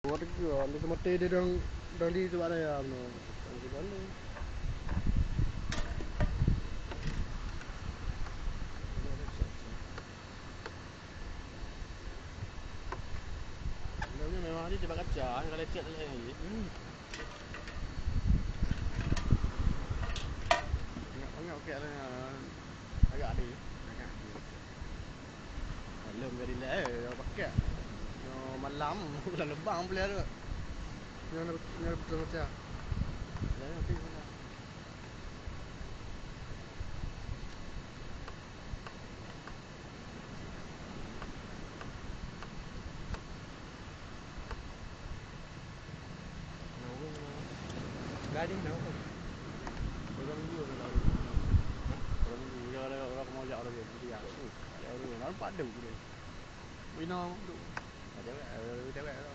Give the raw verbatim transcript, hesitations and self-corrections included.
Buat ke, ambil semeter dia dong, dong di tempat raya, no. Ambil balik. Dalamnya memang ada tempat kaca, kalau cat lagi. Hmm. Pengap-pengap kat sana. Agak ada. Agak ada. Belum jadi lah, eh, pakai. Nyoe malam, bulan lebang boleh ada. Nyoe, nyoe betul macam. Lain nanti mana? Gadih na ureueng. Ureueng dua na ureueng. Ureueng dua, ya, ada ureueng mau jak ureueng dia. Ya, ureueng nampak tu dia. Bina tu. Ada, ada, ada.